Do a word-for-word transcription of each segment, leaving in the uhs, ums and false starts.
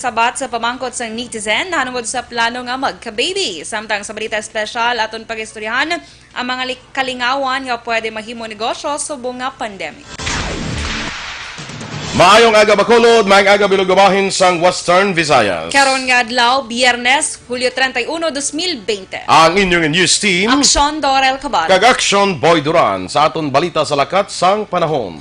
Sabat sa pamangkot sang netizen nahanungod sa plano nga magka-baby. Samtang sa balita espesyal, aton pag-istoryahan ang mga li-, kalingawan nga pwede mahimo negosyo subong nga pandemic. Maayong aga, Bacolod. Maayong aga, bilog nga bahin sang Western Visayas. Karon nga adlaw, Biyernes, Hulyo treinta y uno, dos mil veinte. Ang inyong news team, Aksyon Dorel Cabar. Kag Aksyon Boy Duran sa aton balita sa lakat sang panahon.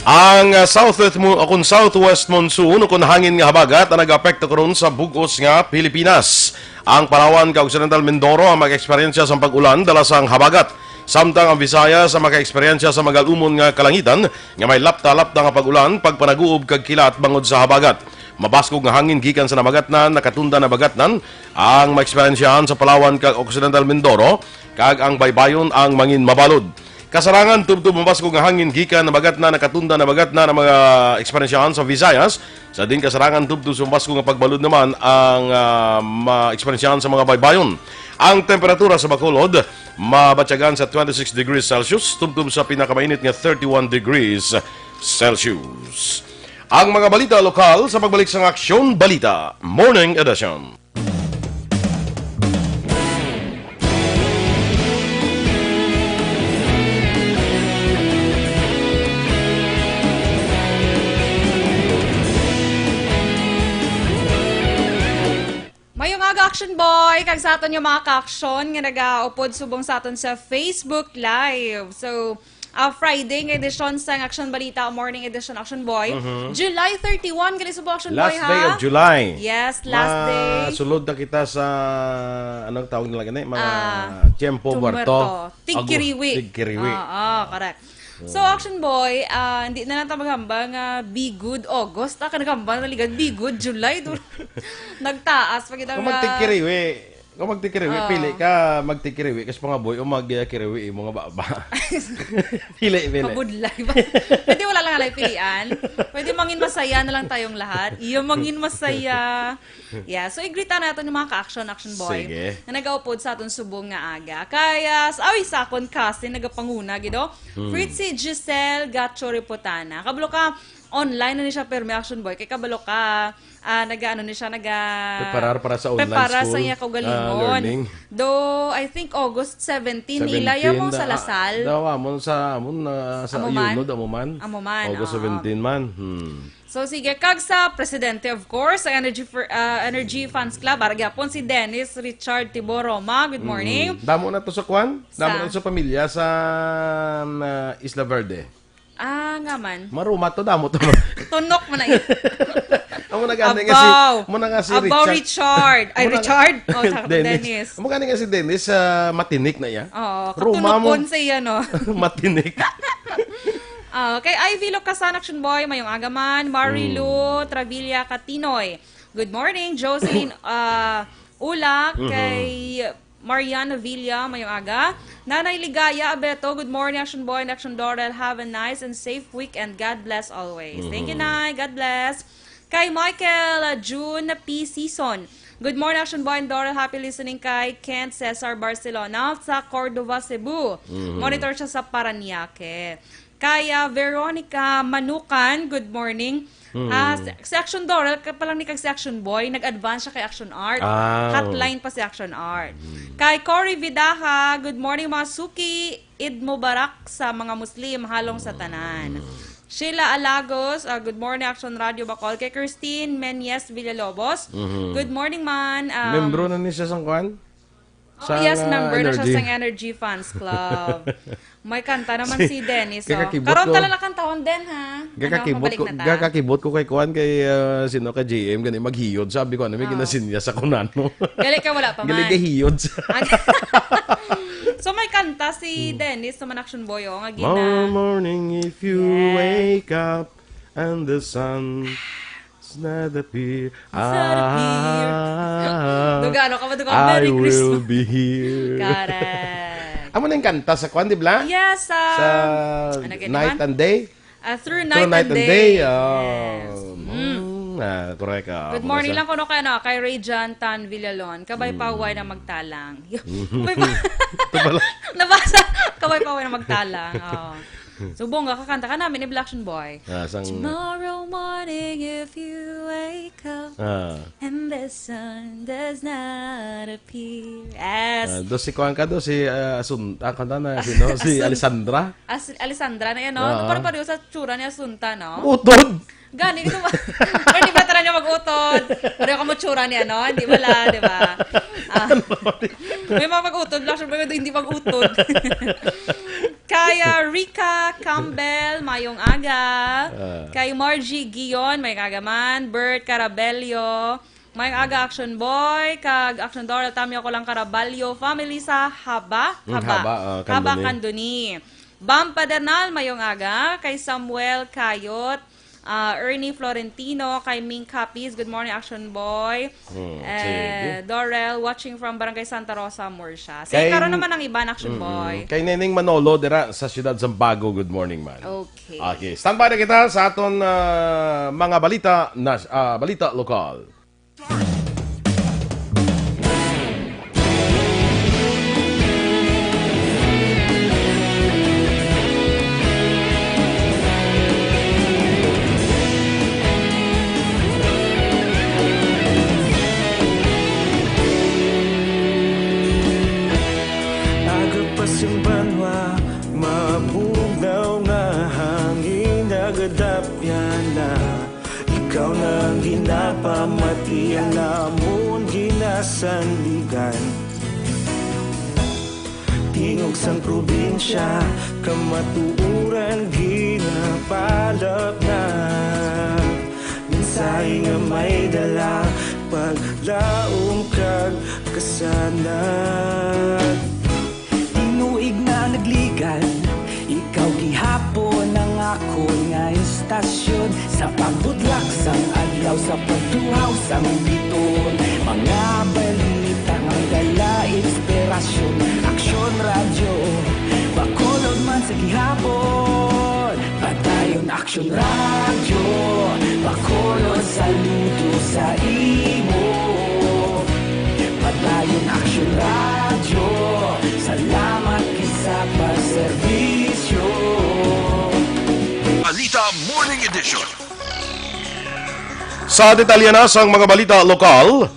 Ang, ah, southwest mo-, o kung southwest monsoon o kung hangin nga habagat ang nag-apekto karon sa bug-os nga Pilipinas. Ang Palawan kag Occidental Mindoro ang mag-eksperyensya sang pag-ulan dala sang habagat, samtang ang Visayas ang maka-eksperyensya sa magalumon nga kalangitan nga may lapta-lapta nga pag-ulan, pagpanaguob kag kilat bangod sa habagat. Mabaskog nga hangin gikan sa nabagatnan, nakatundan nabagatnan ang maeksperyensyahan sa Palawan kag Occidental Mindoro, kag ang baybayon ang mangin mabalod. Kasarangan tubtob mabaskog nga hangin gikan nabagatnan, nakatundan nabagatnan ang mga eksperyensyahan sa Visayas, sa din kasarangan tubtob sa mabaskog nga pagbalod naman ang, ah, maeksperyensyahan sa mga baybayon. Ang temperatura sa Bacolod mabatyagan sa twenty-six degrees Celsius, tubtob sa pinakamainit nga thirty-one degrees Celsius. Ang mga balita lokal sa pagbalik sang Aksyon Balita Morning Edition. Mayong aga, Action Boy, kag sa aton nga mga ka-aksyon nga nagaupod subong sa aton sa Facebook Live. So, ah, Friday nga edisyon sang Action Balita, morning edition, Action Boy. Mhm. July thirty-one, gali subong, Action Boy, ha? Last day of July. Yes, last day. Masulod na kita sa, anong tawag nila gani? Mga Ah, tiyempo muerto. Muerto. Tigkiriwi. Agost, tigkiriwi. Ah, ah, correct. So, Action Boy, ah, hindi na lang ta maghambal nga Be Good August. Ah, ka naghambal na ligad, Be Good July. Nagtaas pa kita. Kung nga magtikiriwi, kung magtikiriwi, Ah. pili ka magtikiriwi, kas pangaboy o magkiriwi imo nga baba. Pili, pili. Kabudlay ba? Pwede wala lang alay pilian. Pwede mangin masaya na lang tayong lahat. Iyo mangin masaya. Yeah, so i-greet naton yung mga ka-action, Action Boy, Sige. na nagaupod sa aton subong nga aga. Kaya, sa, ay, sa akon kasi nagapanguna, gido. Hmm. Fritzy Giselle Gacho Reputana. Kabalo ka, online na ni siya, pero may, Action Boy. Kay kabalo ka, ah, nag-ano ni siya, naga Preparar para sa online prepara sa school, iya kaugalingon. ah, learning. Do, I think August seventeen, nila Seventeen, yung sa ah, Lasal. daw, amon sa, amon na, sa Amo man? Yunod, amo man. Amo man, August oo. seventeen man. Hmm. So, sige, kag sa presidente, of course, sa Energy for, ah, Energy Fans Club, ara gyapon si Dennis Richard Tibo Roma. Good morning. Mm. Damo na to sa kwan? Damo Sa? na to sa pamilya sa, um, ah, Isla Verde. Ah, nga man. Maruma to, damo to. Tunok man na yun. Amo na gani nga si, Abaw! amo na nga si Abaw, Richard. Richard. Ay, Amo na Richard? Oh, sa Dennis. Dennis. Amo gani nga si Dennis, ah, matinik na iya. Oo, Ruma mo. katunokon sa iya, no? Matinik. Ah, kay Ivy Locasan, Action Boy, mayong aga man. Marilu Mm. Travilla Catinoy, good morning. Jocelyn, ah, Ula, Mhm. kay Mariana Villa, mayong aga. Nanay Ligaya Abeto, good morning, Action Boy and Action Dorel. Have a nice and safe weekend. God bless always. Thank you, Mhm. Nay. God bless. Kay Michael, uh, June P. Season, good morning, Action Boy and Dorel. Happy listening kay Kent Cesar Barcelona sa Cordova, Cebu. Mhm. Monitor siya sa Parañaque. Kay, uh, Veronica Manukan, good morning. Mhm. Ah, si, si Action Dorel, ka pa lang ni kag si Action Boy, nag-advance siya kay Action Art. Ah. Hotline pa si Action Art. Mhm. Kay Cory Vidaja, good morning, mga suki. Eid Mubarak sa mga Muslim, halong sa tanan. Mhm. Sheila Alagos, ah, good morning, Action Radio Bacol. Kay Christine Menyes Villalobos, Mhm. good morning, man. Um, Membro na ni siya sang kwan? Oh, Sa yes, member na siya Energy. sang Energy Fans Club. May kanta naman Si, si Dennis, oh. kakakibot Karon ko. tala na kantahon din, ha? Ano, Kakakibot mabalik ko, na ta. kakakibot ko kay kwan, kay, ah, sino, kay J M, gani maghiyod. Sabi ko, ano, may Oh. ginasinya sa kunan mo. Gali ka, wala pa Gali man. ka hiyod sa Ag-, so, may kanta si Hmm. Dennis naman, Action Boy, oh, nga gina- Morning, if you Yes. wake up and the sun It's not appear. It's not appear. Ah. Duga, ano ka ba? Duga, I Merry will Christmas. be here. Correct. Amo na yung kanta sa kwan, di ba? Yes, sa Sa ano ka Night naman? and Day? Ah, Through Through Night Night and and Day. Day. Oh. Yes. Mm. Mm. Ah, correct, ah, Good mga morning sa lang kuno kay, ano, kay Ray John Tan Villalon. Kabay pa, Mm. way na magtalang. Kabay pa, Ito pala. nabasa. Kabay pa, way na magtalang. Oo. Subong nga, kakanta ka namin ni Black Action Boy. Ah, sang Tomorrow morning, if you wake up Ah. and the sun does not appear as Ah, do si kuwan ka, do si, ah, Asun-, ah, kanta na, sino? Si Asun- Alessandra? As-, Alessandra na yan, no? Ah. Parang pareho sa tsura ni Asunta, no? Utod! Gani, ito ba? Pero di ba tanan niya mag-utod? Pareho ka mo tsura ni ano? Hindi wala, di ba? Ah. Ano ba? May mga mag-utod, Black Action Boy, may hindi mag-utod. Kay, ah, Rica Campbell, mayong aga. Ah. Kay Margie Gion, mayong aga man. Bert Carabello, mayong aga, Action Boy. Kag Action Doral, Tamyo ko lang Caraballo family sa Haba. Mm, Haba. Haba, ah, Haba, Candoni. Candoni. Bam Padernal, mayong aga. Kay Samuel Kayot, ah, Ernie Florentino, kay Ming Capiz, good morning, Action Boy. Hmm, Eh, sige. Dorel, watching from Barangay Santa Rosa, Murcia. Sige, Kay karon naman ang iban, Action Mm-mm. Boy. Kay Neneng Manolo, dira sa siyudad Zambago, good morning, man. Okay. Okay, standby na kita sa aton, ah, mga balita na, ah, balita lokal. Aga pa sing banwa, mabugnaw nga hangin nagadapyan na. Ikaw na ang ginapamati, ang amon ginasandigan. Tingog sang probinsya, kamatuoran ginapalapnag. Mensahe nga may dala, paglaom kag kasanag. Tinuig na nagligan, ikaw gihapon ang akon nga istasyon. Sa pagbutlak sang adlaw, sa pagtuhaw sang biton, mga balita nga dala inspirasyon. Aksyon Radyo, Bacolod man sa gihapon. Padayon Aksyon Radyo, Bacolod, saludo sa imo. Padayon Aksyon Radyo, salamat gid sa pagserbisyo. Balita Morning Edition. Sa detalye na sang mga balita lokal,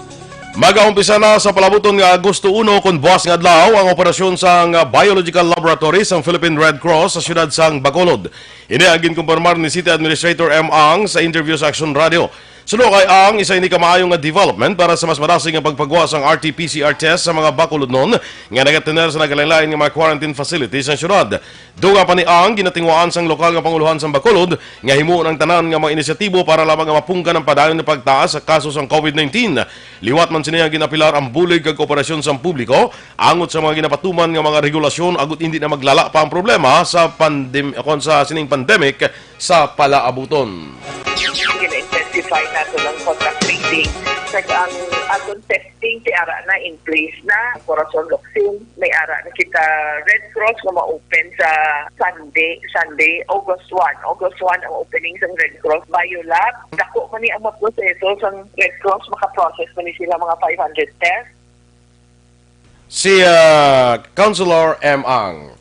magaumpisa na sa palabuton nga Agosto uno kon buas nga adlaw ang operasyon sang Biological Laboratory sang Philippine Red Cross sa siyudad sang Bacolod. Ini ang ginkumpirmar ni City Administrator M. Ang sa interview sa Aksyon Radio. Suno kay Ang, isa ini ka maayo nga development para sa mas madasig nga pagpagwa sang R T P C R test sa mga Bacolodnon nga nagatener sa nagalain-lain nga mga quarantine facilities sa siyudad. Dugang pa ni Ang, ginatinguhaan sang lokal nga pangulohan sang Bacolod nga himuon ang tanan nga mga inisyatibo para lamang nga mapunggan ang padayon nga pagtaas sa kaso sang COVID nineteen. Liwat man sini nga ginapilar ang bulig kag kooperasyon sang publiko angot sa mga ginapatuman nga mga regulasyon agud indi na maglala pa ang problema sa pandem-, kon sa sining pandemic sa palaabuton. Gina-intensify nato ang contact tracing. Kag ang aton testing, ti ara na in place na. Corazon Locsin, may ara na kita Red Cross nga ma-open sa Sunday, Sunday, August one. August one ang opening sang Red Cross Biolab. Dako man ni ang maproseso sang Red Cross, makaprocess man ni sila mga five hundred tests. Si, ah, Councilor M. Ang.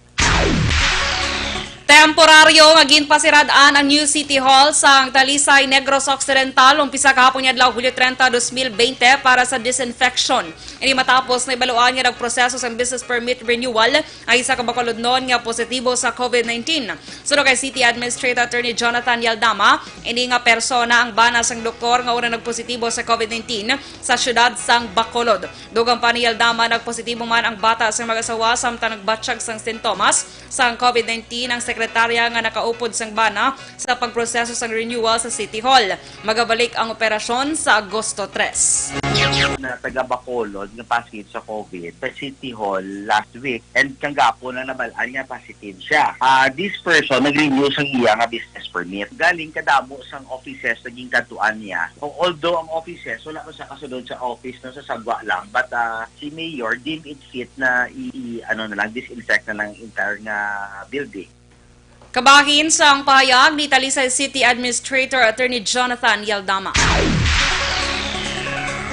Temporaryo nga ginpasirad-an ang New City Hall sang Talisay, Negros Occidental, umpisa kahapon nga adlaw, Hulyo treinta, dos mil veinte, para sa disinfection. Ini matapos na ibaluan nga nagproseso sang business permit renewal ang isa ka Bacolodnon nga positibo sa COVID nineteen. Suno kay City Administrator Attorney Jonathan Yaldama, ini nga persona ang bana sang doktor nga una nagpositibo sa COVID nineteen sa siyudad sang Bacolod. Dugang pa ni Yaldama, nagpositibo man ang bata sang mag-asawa samtang nagbatyag sang sintomas sang COVID nineteen ang sekretarya nga nakaupod sang bana sa pagproseso sang renewal sa City Hall. Magabalik ang operasyon sa Agosto tres. Na taga Bacolod nga positive sa COVID sa City Hall last week, and kagahapon lang nabal-an nga positive siya. Ah, this person nag-renew sang iya nga business permit. Galing kadamo sang offices nga ginkadtuan niya. Although ang offices, wala pa siya kasulod sa office, no, sa sagwa lang, but, ah, si Mayor deem it fit na i, i-, ano na lang, disinfect na lang entire nga building. Kabahin sang pahayag ni Talisay City Administrator Attorney Jonathan Yaldama.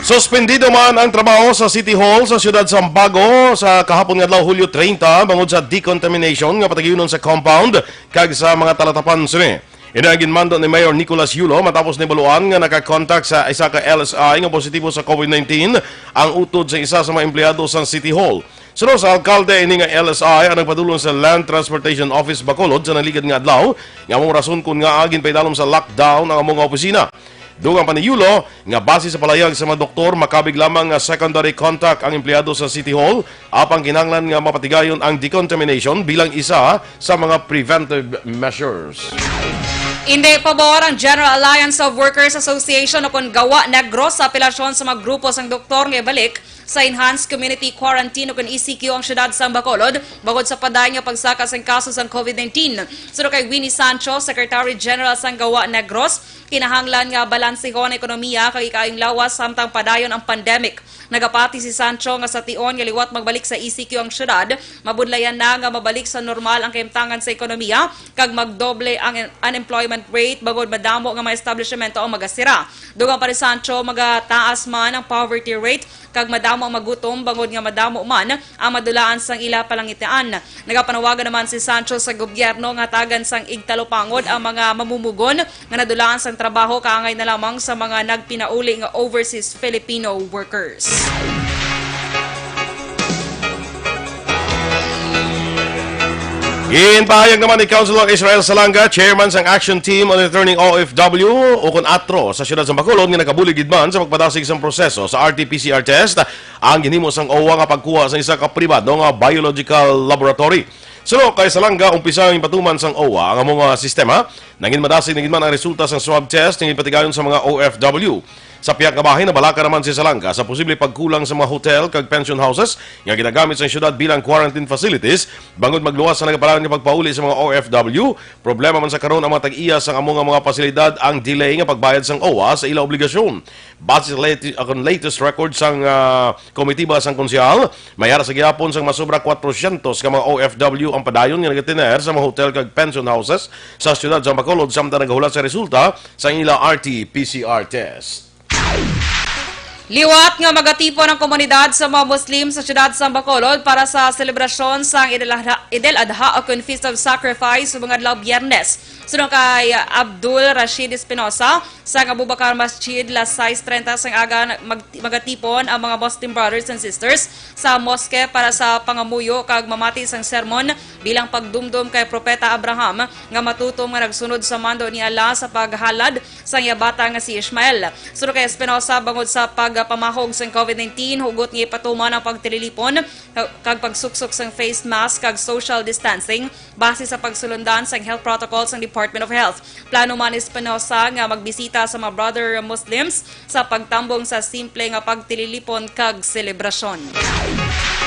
Suspendido man ang trabaho sa City Hall sa siyudad sa Bago sa kahapon nga adlaw, Hulyo treinta, bangod sa decontamination nga patagiunon sa compound kag sa mga talatapan sini. Ini ang ginmando ni Mayor Nicolas Yulo matapos nahibaluan nga naka-contact sa isa ka L S I nga positibo sa COVID nineteen ang utod sa isa sa mga empleyado sa City Hall. Suno sa alkalde, ini nga L S I ang nagpadulong sa Land Transportation Office Bacolod sa naligad nga adlaw nga amo rason kon ngaa ginpaidalom sa lockdown ang amo nga opisina. Dugang pa ni Yulo nga base sa palayag sa mga doktor, makabig lamang nga secondary contact ang empleyado sa City Hall, apang kinahanglan nga mapatigayon ang decontamination bilang isa sa mga preventive measures. Indi pabor ang General Alliance of Workers Association o kon GAWA Negros sa apelasyon sa mga grupo sang doktor nga ibalik sa Enhanced Community Quarantine o kon E C Q ang siyudad sang Bacolod bangod sa padayon nga pagsaka sang kaso sang COVID nineteen. Suno kay Winnie Sancho, Secretary General sang GAWA Negros, kinahanglan nga balansehon ang ekonomiya kag ikaayong lawas samtang padayon ang pandemic. Nagapati si Sancho nga sa tion nga liwat magbalik sa E C Q ang siyudad, mabudlayan na nga mabalik sa normal ang kahimtangan sa ekonomiya kag magdoble ang unemployment rate bangod madamo nga mga establishmento ang magasira. Dugang pa ni Sancho, magataas man ang poverty rate kag madamo ang magutom bangod nga madamo man ang madulaan sang ila palangitian. Nagapanawagan naman si Sancho sa gobyerno nga hatagan sang igtalupangod ang mga mamumugon nga nadulaan sang trabaho kaangay na lamang sa mga nagpinauli nga overseas Filipino workers. Ginpahayag naman ni Councilor Israel Salanga, chairman sang Action Team on Returning O F W o kon atro sa siyudad sa Bacolod, nga nakabulig gid man sa pagpadasig sang proseso sa R T P C R test ang ginhimo sang O W A nga pagkuha sa isa ka pribado nga biological laboratory. Suno kay Salanga, umpisa ang ipatuman sang O W A ang amo nga sistema. Nangin madasig na gid man ang resulta sang swab test nga ginpatigayon sa mga O F W. Sa pihak nga bahin, nabalaka naman si Salanga sa posible pagkulang sa mga hotel kag pension houses nga ginagamit sang siyudad bilang quarantine facilities bangod magluwas sa nagapalagan nga pagpauli sa mga O F W. Problema man sa karon ang mga tag-iya sang amo nga mga pasilidad ang delay nga pagbayad sang O W A sa ila obligasyon. Base sa lati-, ang latest record sang, ah, komitiba sang konsehal, may ara sa gihapon sang masobra kwatrosyentos ka mga O F W ang padayon nga nagatener sa mga hotel kag pension houses sa siyudad sa Bacolod samtang nagahulat sa resulta sa ila R T P C R test. Liwat nga magatipon ang komunidad sa mga Muslim sa siyudad sa Bacolod para sa selebrasyon sang Eid al-Adha, Eid al-Adha o kon Feast of Sacrifice subong adlaw Biyernes. Suno kay Abdul Rashid Espinosa, sang Abubakar Masjid, las sais treinta sang aga, mag-, magatipon ang mga Muslim brothers and sisters sa mosque para sa pangamuyo kag mamati sang sermon bilang pagdumdom kay Propeta Abraham nga matutom nga nagsunod sa mando ni Allah sa paghalad sang iya bata nga si Ishmael. Suno kay Espinosa, bangod sa pagpamahog sang COVID nineteen, hugot nga ipatuman ang pagtililipon kag pagsuksok sang face mask kag social distancing base sa pagsulundan sang health protocol sang Department of Health. Plano man ni Espinosa nga magbisita sa mga brother Muslims sa pagtambong sa simple nga pagtililipon kag selebrasyon.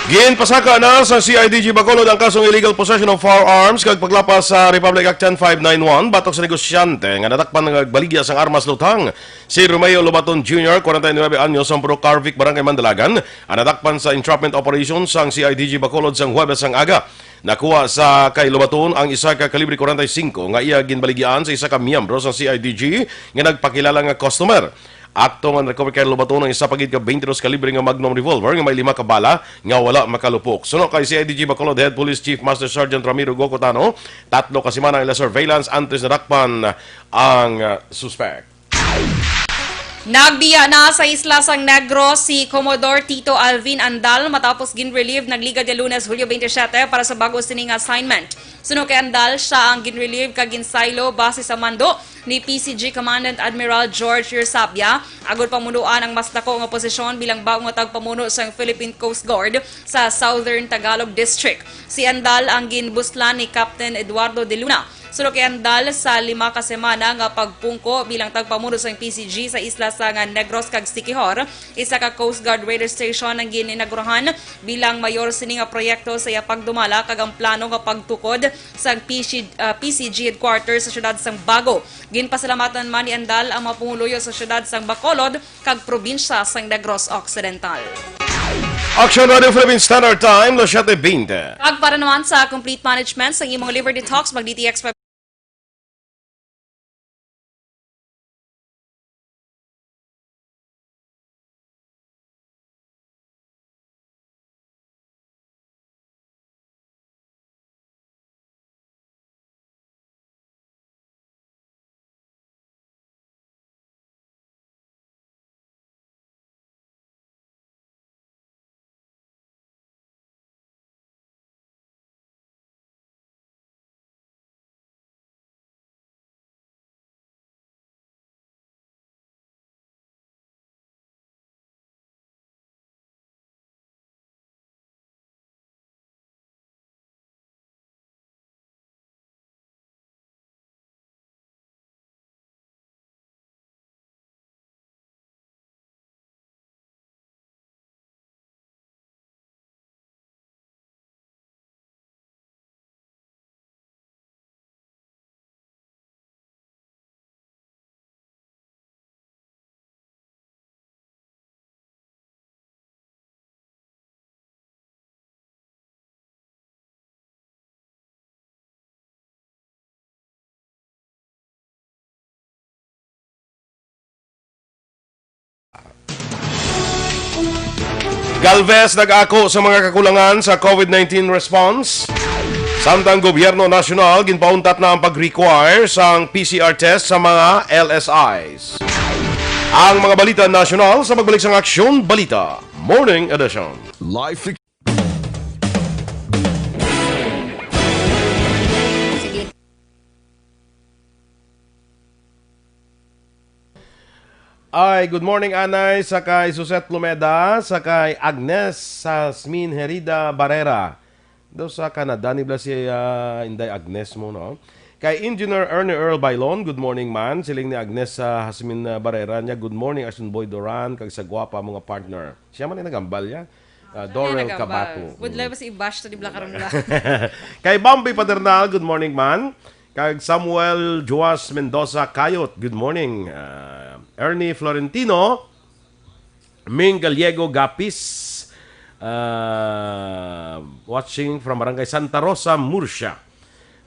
Ginpasaka na sa C I D G Bacolod ang kasong illegal possession of firearms kag paglapas sa Republic Act ten five nine one batok sa negosyante nga nadakpan nga nagbaligya sang armas luthang. Si Romeo Lobaton Junior, kwarenta y nuebe anyos, ang puro Carvic, Barangay Mandalagan, ang nadakpan sa entrapment operation sang C I D G Bacolod sang Huwebes sang aga. Nakuha sa kay Lobaton ang isa ka kalibre kwarenta y singko nga iya ginbaligyaan sa isa ka miyembro sa C I D G nga nagpakilala nga customer. Akto nga na-recover kay Lobaton ang isa pa gid ka twenty-two kalibre nga Magnum revolver nga may lima ka bala nga wala makalupok. Suno kay C I D G Bacolod Head Police Chief Master Sergeant Ramiro Gocotano, tatlo ka semana ang ila surveillance antes nadakpan ang, ah, suspect. Nagbiya na sa isla sang Negros si Commodore Tito Alvin Andal matapos ginrelieve nagligad nga Lunes, Hulyo twenty-seven, para sa bag-o sining assignment. Suno kay Andal, siya ang ginrelieve kag ginsaylo base sa mando ni P C G Commandant Admiral George Ursabia, agod pamunuan ang mas dako nga posisyon bilang bag-o nga tagpamuno sang Philippine Coast Guard sa Southern Tagalog District. Si Andal ang ginbuslan ni Captain Eduardo de Luna. Suno kay Andal, sa lima ka semana nga pagpungko bilang tagpamuno sang P C G sa isla sang Negros kag Siquijor, isa ka Coast Guard radar station ang gin-inaugurahan bilang mayor sini nga proyekto sa iya pagdumala kag ang plano nga pagtukod sang P C, ah, P C G headquarters sa siyudad sang Bago. Ginpasalamatan man ni Andal ang mga pumuluyo sa siyudad sang Bacolod kag probinsya sang Negros Occidental. Action Radio Philippine Standard Time, las siete veinte. Kag para naman sa complete management sang imong liver detox, mag-D T X Galvez nag-ako sa mga kakulangan sa COVID nineteen response. Samtang gobyerno nasyonal ginpauntat na ang pag-require sang P C R test sa mga L S Is. Ang mga balita nasyonal sa pagbalik sang Aksyon Balita Morning Edition. Life. Ay, good morning, Anay, sa kay Suset Lumeda, sa kay Agnes Sasmin Herida Barrera. Daw sa Canada, ni bala si, ah, Inday Agnes mo, no? Kay Engineer Ernie Earl Bailon, good morning, man. Siling ni Agnes sa Hasmin, ah, Barrera niya, "Good morning, Asun Boy Duran, kag sa gwapa mo nga partner." Siya man ay nagambal niya. Ah, Dorel Nagambal. Kabato. Would Mm. Love si Ibash to di bala karon bala. Kay Bambi Paternal, good morning, man. Kag Samuel Joas Mendoza Kayot, good morning. Ah, Ernie Florentino, Ming Gallego Gapis, ah, watching from Barangay Santa Rosa, Murcia.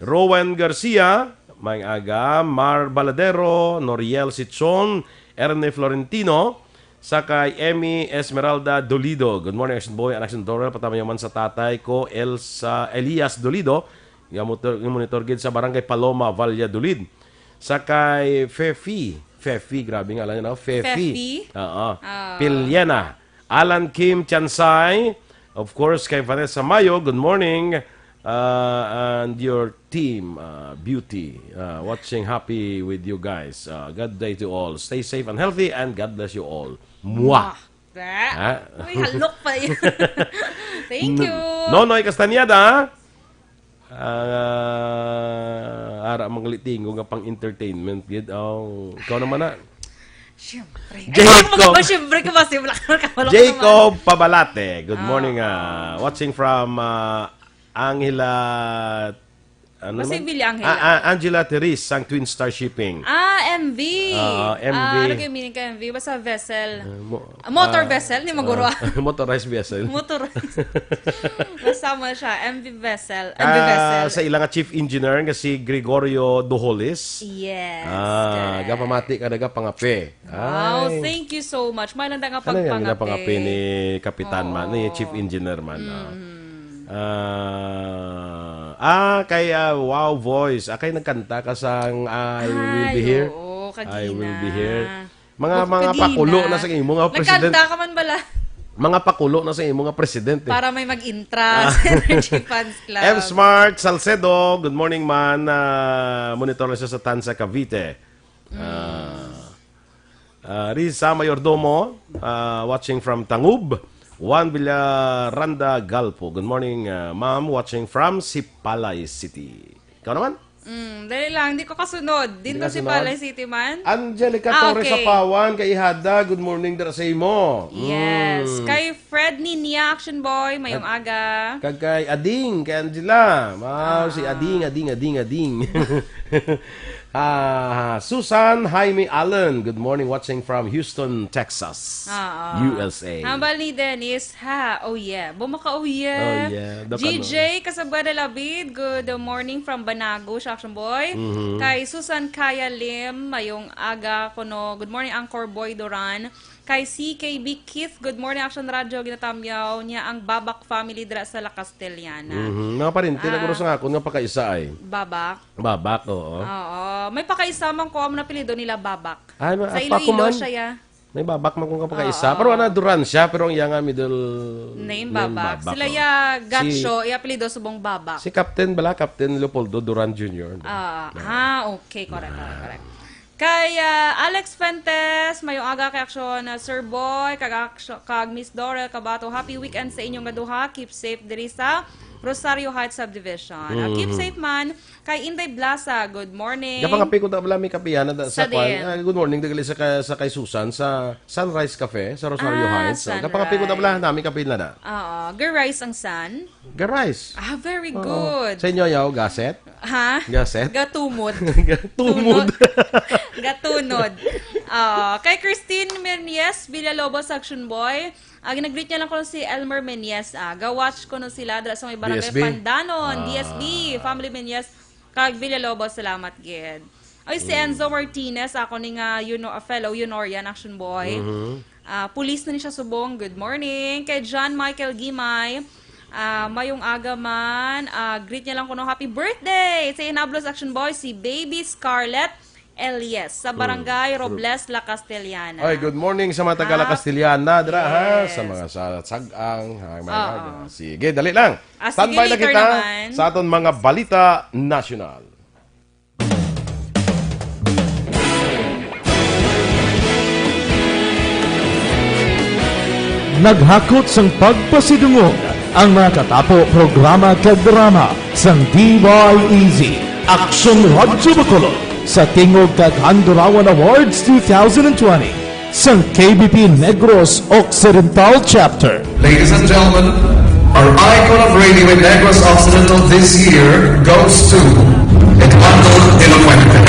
Rowan Garcia, may aga. Mar Baladero, Noriel Sichon, Ernie Florentino, sa kay Emmy Esmeralda Dolido. Good morning, Action Boy and Action Dorel. Patamayo man sa tatay ko, Elsa, Elias Dolido. Nga motor, nga monitor gid sa Barangay Paloma, Valladolid. Sa kay Fefi. Fefi, grabe nga lang, no? Fefi. Fefi? Oo. Ah. Piliena. Alan Kim Chansay. Of course, kay Vanessa Mayo, good morning. Uh, and your team, uh, Beauty. Uh, watching, happy with you guys. Uh, God day to all. Stay safe and healthy, and God bless you all. Mwah! Mwah. Ba? Ha? Uy, halok pa yun. Thank you. Nonoy Castañeda. Ah, ara, manglitingo nga pang-entertainment gid. Oh, ikaw naman na. Siyempre. Ay, Jacob. Ano ba, siyempre ka ba? Siyempre ka ba? Jacob Pabalate. Good morning, ah, watching from, ah, Angela, ano Basta naman? Billy Angela. Ah, ah, Angela Teres, sang Twin Star Shipping. Ah, M V. Ah, M V. Ah, ano kayo meaning ka M V? Basta vessel. Ah, mo- Ah, motor Ah, vessel, ni Maguro, ah, ah. Motorized vessel. Motorized. Basta mo siya, M V vessel. M V Ah, vessel. Sa ila nga chief engineer nga si Gregorio Dujoles. Yes, Ah, correct. Gapamati ka, nagapangape. Wow, Ay. Thank you so much. May landa nga Ano yan, pagpangape. Ginapangape ni Kapitan man, ni Oo. Chief Engineer man, ah. Mm. Ah, ah, kay, ah, Wow Voice. Ah, kay nagkanta ka sang I Will Ay, Be Here. Oo, I Will Be kagina. Here. Mga, Opo, mga kagina. Pakulo na sa imo nga president. Nagkanta ka man bala? Mga pakulo na sa imo nga president, eh. Para may mag-intra Ah. sa Energy Fans Club. M Smart Salcedo, good morning, man. Ah, monitor na siya sa Tanza, Cavite. Mm. Ah, ah, Risa Mayordomo, ah, watching from Tangub. Juan Villaranda Galpo, good morning, ah, ma'am, watching from Sipalay City. Ikaw naman? Mm, dali lang, di ko kasunod. Di Dito si kasunod? Palay City man. Angelica Ah, Torres okay. Sapawan, kay Ihada, good morning dira sa imo. Yes. Mm. Kay Fred Ninia, Action Boy, mayong At aga. Kag kay Ading, kay Angela. Wow, si Ah. Ading, Ading, Ading, Ading. Ah, Susan Jaime Allen, good morning, watching from Houston, Texas, Oo. U S A. Hambal ni Dennis, ha, oh yeah. Bumaka, oh yeah. Oh yeah, the G J, Kano. Kasabgada Labid, good morning from Banago, siya Action Boy. Mhm. Kay Susan Kaya Lim, mayong aga kuno. Good morning, Angkor Boy Duran. Kay C K B Keith, good morning, Action Radio, ginatamyaw niya ang Babak family dira sa La Castellana. Mhm. Mga parinti na Ah. guro sa akon nga pakaisa ay. Babak? Babak, oo. Oo. May pakaisa man ko, ang apelyido nila Babak. Ay, ma-, Sa apa ko Iloilo man? Siya, ya. May Babak man kung kapakaisa. Oo. Pero ana, Duran siya, pero ang iya nga middle Name name Babak. Babak, Sila oo. ya, Si Gacho, iya apelyido subong Babak. Si Captain bala, Captain Leopoldo Duran Junior Ah, Ah. ah, okay. Correct, correct, correct. Kay, ah, Alex Fuentes, mayong aga kay Action, ah, Sir Boy, kag Action, kag Miss Dorel Cabato. Happy weekend sa inyo nga duha. Keep safe diri sa Rosario Heights Subdivision. Ah, keep Mhm. safe man. Kay Inday Blasa, good morning. Gapangape ko ta bala, may kape yan, sa Sa kwan. din. Ah, good morning, dagali sa ka-, sa kay Susan, sa Sunrise Cafe, sa Rosario Ah, Heights. So, gapangape ko ta bala, Sunrise. Nami kape na na. Oo. Ga-rise ang sun? Ga-rise. Ah, very Oo. Good. Sa inyo, yaw, gaset? Ha? Gaset? Gatumod. Gatumod. Tunod. Gatunod. Ah, kay Christine Menyes Villalobos, Action Boy. Ah, ginag-greet niya lang ko si Elmer Menyes. Ah, ga-watch ko no sila dala sa may barangay B S B. Pandanon, Ah. D S B, Family Menyes. Kag Villalobos, salamat gid. Ay, si Mm. Enzo Martinez, ako ni nga, you know, a fellow Honorian, Action Boy. Mhm. Ah, pulis na ni siya subong. Good morning. Kay John Michael Gimay, ah, mayong aga man. Ah, greet niya lang kuno, "Happy birthday!" Sa Inablos Action Boy, si Baby Scarlett Elias, sa Barangay Robles, La Castellana. Ay, good morning sa mga taga La Ah, Castellana, dira, ha? Sa yes. mga sa Sag-ang, ha, mga Oo. aga. Sige, dali lang. Ah, sige, Standby na later kita naman. sa aton mga balita nasyonal. Naghakot sang pagpasidungog ang mga katapo programa kag drama sang D Y E Z, Aksyon Radyo Bacolod, sa Tingog kag Handurawan Awards two thousand twenty sang K B P Negros Occidental Chapter. Ladies and gentlemen, our icon of radio in Negros Occidental this year goes to Eduardo de la Fuente.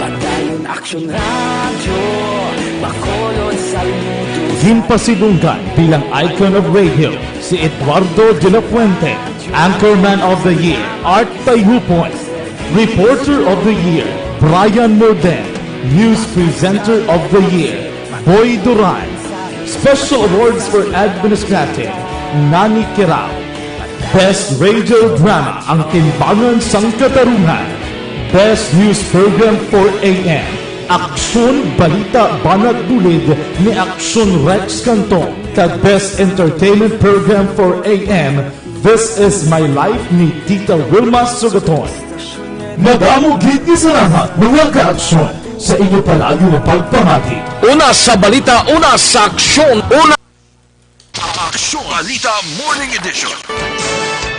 Padayon Aksyon Radyo, Bacolod, Saludo. Ginpasidunggan bilang icon of radio si Eduardo de la Fuente, Anchorman of the Year, Art Tayhupon, Reporter of the Year, Brian Morden, News Presenter of the Year, Boy Duran, Special Awards for Administrative, Nani Kirao, Best Radio Drama, Ang Timbangan sang Katarungan. Best News Program for A M, Aksyon Balita Banat Bulid ni Aksyon Rex Canton. Kag Best Entertainment Program for A M, This Is My Life ni Tita Wilma Sugaton. Madamo gid nga salamat, mga ka-aksyon, sa inyo palagi nga pagpamati. Una sa balita, una sa aksyon, una Aksyon Balita Morning Edition.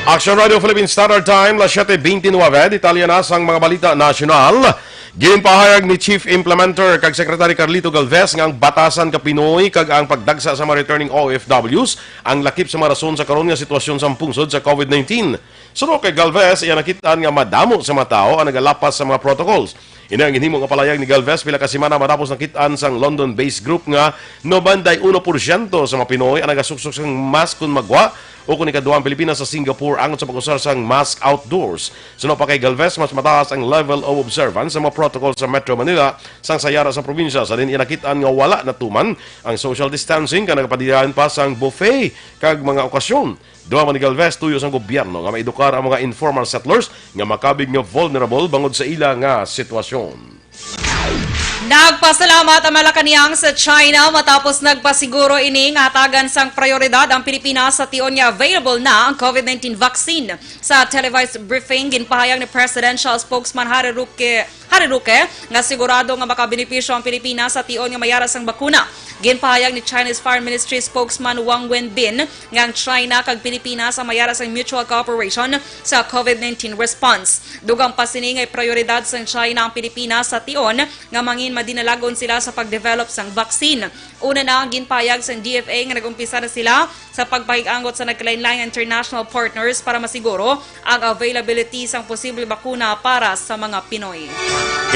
Action Radio Philippine Standard Time, las siete veintinueve. Detalye na sang mga balita nasyonal. Ginpahayag ni Chief Implementer kag Secretary Carlito Galvez nga ang batasan ka Pinoy kag ang pagdagsa sa mga returning O F Ws ang lakip sa mga rason sa karon nga sitwasyon sa pungsod sa COVID nineteen. Suno kay Galvez, iya nakit-an nga madamo sa mga tawo ang nagalapas sa mga protocols. Ini ang ginhimo nga palayag ni Galvez pila ka semana matapos nakit-an sang London-based group nga nobenta y uno porsyento sa mga Pinoy ang nagasuksok sang mask kon magwa o kon ikaduha ang Pilipinas sa Singapore angot sa pag-usar sang mask outdoors. Suno pa kay Galvez, mas mataas ang level of observance sa mga protocol sa Metro Manila sang sa yara sa probinsya, sa diin iya nakit-an nga wala natuman ang social distancing kag nagapadiyahan pa sang buffet kag mga okasyon. Dugang pa ni Galvez, tuyo sang gobyerno nga maedukar ang mga informal settlers nga makabig nga vulnerable bangod sa ila nga sitwasyon. Nagpasalamat ang Malacañang sa China matapos nagpasiguro ini nga hatagan sang prioridad ang Pilipinas sa tion nga available na ang COVID nineteen vaccine. Sa televised briefing, ginpahayag ni Presidential Spokesman Harry Roque, Harry Roque nga sigurado nga makabenepisyo ang Pilipinas sa tion nga mayara sang bakuna. Ginpahayag ni Chinese Foreign Ministry Spokesman Wang Wenbin nga ang China kag Pilipinas ang mayara sang mutual cooperation sa COVID nineteen response. Dugang pa sini nga prioridad sang China ang Pilipinas sa tion nga mangin madinalagon sila sa pag-develop sang vaccine. Una na ang ginpahayag sang D F A nga nag-umpisa na sila sa pagpakig-angot sa nagkalain-lain nga international partners para masiguro ang availability sang posible bakuna para sa mga Pinoy.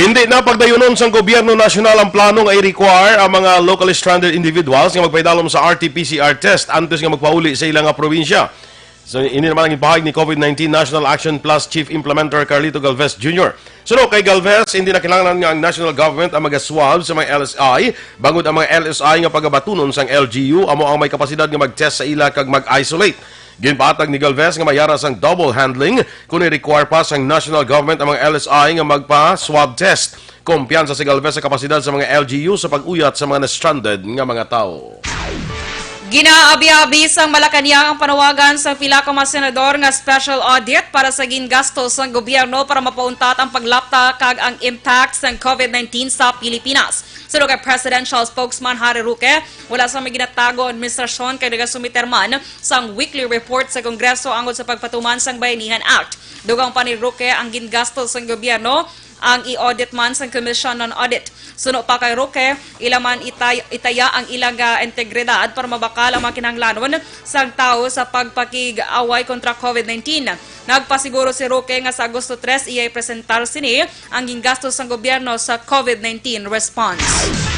Hindi na pagdayunon sang gobyerno nasyonal ang plano nga i-require ang mga locally stranded individuals nga magpaidalom sa R T P C R test antes nga magpauli sa ila nga probinsya. So, ini naman ang ipahayag ni COVID nineteen National Action Plus Chief Implementer Carlito Galvez Junior. Suno kay Galvez, hindi na kinahanglan nga ang national government ang magaswab sa mga L S I, bangod ang mga L S I nga pagabatunon sang L G U amo ang may kapasidad nga mag-test sa ila kag mag-isolate. Ginpatag ni Galvez nga mayara sang double handling kon i-require pa sang national government ang mga L S I nga magpa-swab test. Kumpiyansa si Galvez sa kapasidad sa mga L G U sa pag-uyat sa mga na-stranded nga mga tawo. Ginaabi-abi sang Malacañang ang panawagan sang pila ka mga senador nga special audit para sa gingastos sang gobyerno para mapauntat ang paglapta kag ang impact sang COVID nineteen sa Pilipinas. Suno kay Presidential Spokesman Harry Roque, wala sa may ginatago ang administrasyon kay nagasumiter man sang weekly report sa Kongreso angot sa pagpatuman sang Bayanihan Act. Dugang pa ni Roque, ang gingastos sang gobyerno ang i-audit man sang Commission on Audit. Suno pa kay Roque, ila man itay-, itaya ang ilang, ah, integridad para mabakal ang mga kinahanglanon sang tawo sa pagpakig-away kontra COVID nineteen. Nagpasiguro si Roque nga sa Agosto tres iya'y presentar sini ang gingastos sang gobyerno sa COVID nineteen response.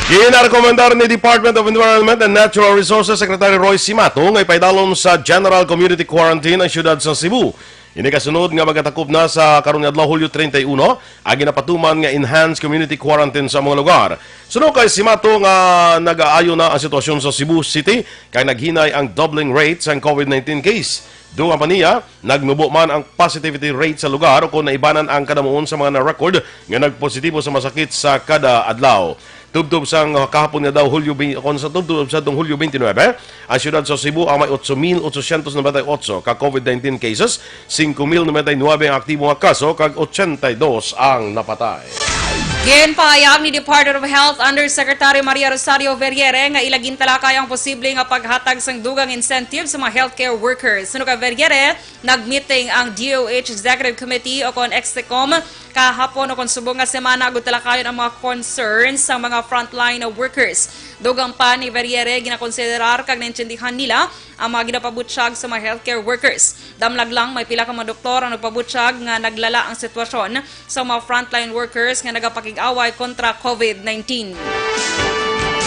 Ginarekomendar ni Department of Environment and Natural Resources Secretary Roy Simato nga ipaidalom sa general community quarantine ang siyudad sa Cebu. Ini kasunod nga magatakop na sa karon nga adlaw, Hulyo treinta y uno, ang ginapatuman nga enhanced community quarantine sa mga lugar. Suno kay Simato nga nagaayo na ang sitwasyon sa Cebu City, kay naghinay ang doubling rate sang COVID nineteen case. Dungan pa niya, nagnubo man ang positivity rate sa lugar, kon naibanan ang kadamuon sa mga na-record nga nagpositibo sa masakit sa kada adlaw. Tubtob sang kahapon nga daw Hulyo twenty, kon sa tubtob sa tong Hulyo twenty-nine, ang siyudad sa Cebu ang may otso mil otsosyentos nobenta y otso ka COVID nineteen cases, singko mil nobenta y nuebe ang aktibo nga kaso, kag ochenta y dos ang napatay. Ginpahayag ni Department of Health Undersecretary Maria Rosario Vergeire nga ila gintalakay ang posible nga paghatag sang dugang incentive sa mga healthcare workers. Suno kay Vergeire, nagmeeting ang D O H Executive Committee o kon EXECOM kahapon o kon subong nga semana agud talakayon ang mga concerns sang mga frontline workers. Dugang pa ni Vergeire, ginakonsiderar kag naintindihan nila ang mga ginapabutyag sa mga healthcare workers. Damlag lang, may pila ka mga doktor ang nagpabutyag nga naglala ang sitwasyon sa mga frontline workers nga nagapakig-away kontra COVID nineteen.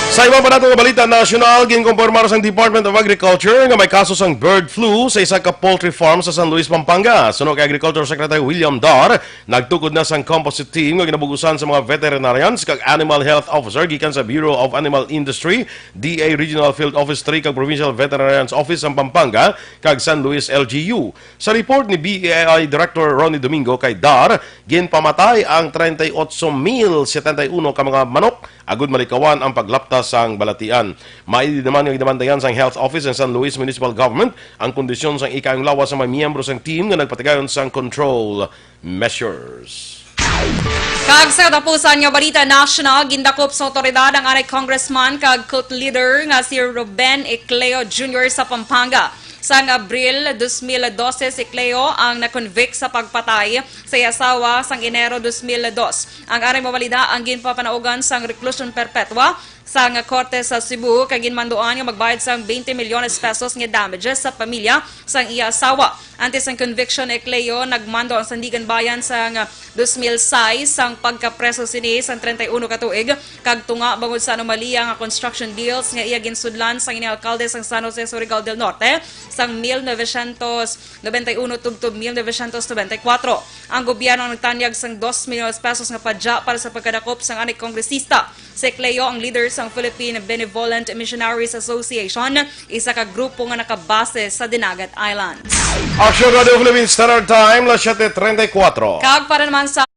Sa iban pa nato nga balita nasyonal, ginkumpirmar sang Department of Agriculture nga may kaso sang bird flu sa isa ka poultry farm sa San Luis, Pampanga. Suno kay Agriculture Secretary William Dar, nagtukod na sang composite team nga ginabug-usan sa mga veterinarians kag animal health officer gikan sa Bureau of Animal Industry, D A Regional Field Office three kag Provincial Veterinarians Office sang Pampanga kag San Luis L G U. Sa report ni B A I Director Ronnie Domingo kay Dar, ginpamatay ang treinta y ocho mil setenta y uno ka mga manok agud malikawan ang paglapta sang balatian. Maidi naman nga ginabantayan sang Health Office sang San Luis Municipal Government ang kondisyon sang ikaayo nga lawas sang mga miyembro sang team nga nagpatigayon sang control measures. Kag sa katapusan nga balita nasyonal, gindakop sa awtoridad ang anay congressman kag cult leader nga si Ruben Ecleo Junior sa Pampanga. Sang Abril dos mil dose, si Ecleo ang na-convict sa pagpatay sa iya asawa sang Enero dos mil dos. Ang anay mabalita ang ginpapanaugan sang reclusion perpetua sang korte sa Cebu, kag ginmanduan nga magbayad sang twenty milyones pesos nga damages sa pamilya sang iya asawa. Antes sang conviction ni Ecleo, nagmando ang Sandiganbayan sang dos mil sais sang pagkapreso sini sang treinta y uno ka tuig, kag tunga bangod sa anomalya nga construction deals nga iya ginsudlan sang ini alkalde sang San Jose, Surigao del Norte, sang mil novecientos noventa y uno tubtob mil novecientos noventa y kuwatro. Ang gobyerno ang nagtanyag sang dos milyones pesos nga padya para sa pagkadakop sang anay kongresista. Si Ecleo ang leader sang Philippine Benevolent Missionaries Association, isa ka grupo nga nakabase sa Dinagat Islands. Aksyon Radio Philippine Standard Time, las siete treinta y cuatro. Kag para naman sa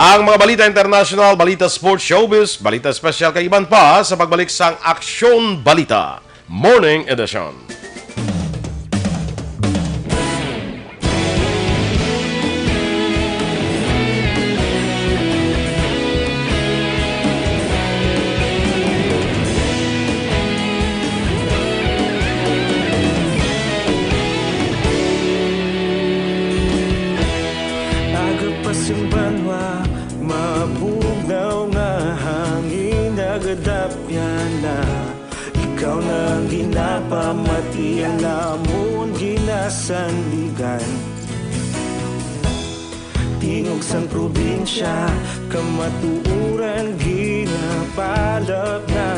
Ang mga balita international, balita sports, showbiz, balita espesyal kag iban pa sa pagbalik sang Aksyon Balita Morning Edition. Aga pa sing banwa, mabugnaw nga hangin, nagadapyan na. Ikaw na ang ginapamati, ang namon ginasandigan. Tingog sang probinsya, kamatuoran, Palap na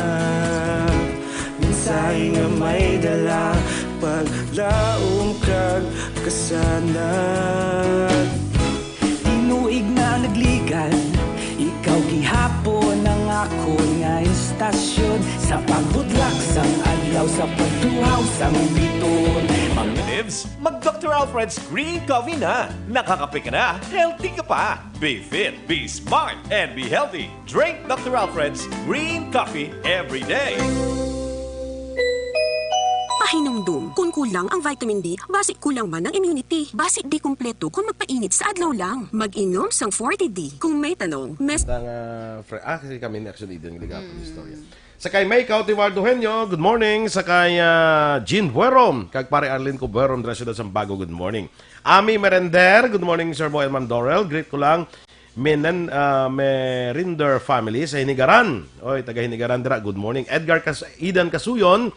mensahe nga may dala, paglaom kag kasanag. Tinuig na nagligad, ikaw gihapon ang akon nga istasyon. Sa pagbutlak sang adlaw, sa pagtuhaw sang biton. Mga Lives, mag Doctor Alfred's Green Coffee na. Nakakape ka na, healthy ka pa. Be fit, be smart, and be healthy. Drink Doctor Alfred's Green Coffee every day. Pahinumdom, kung kulang ang vitamin D, basi kulang man ang immunity. Basi di kumpleto kung magpainit sa adlaw lang. Mag-inom sang forty D. Kung may tanong, mes- Tanga, fre-, ah, kasi kami ni Action Eden, ligapan sa istorya. Sa kay May Cautivar Duhenyo, good morning. Sa kay, ah, Jean Buerom, kag pare Arlene ko Buerom, dira sila sa Bago, good morning. Ami Merender, good morning, Sir Boy and Ma'am Dorel. Greet ko lang, Menen-, ah, Merender family sa Hinigaran. Oy, taga Hinigaran dira, good morning. Edgar Cas-, Idan Kasuyon,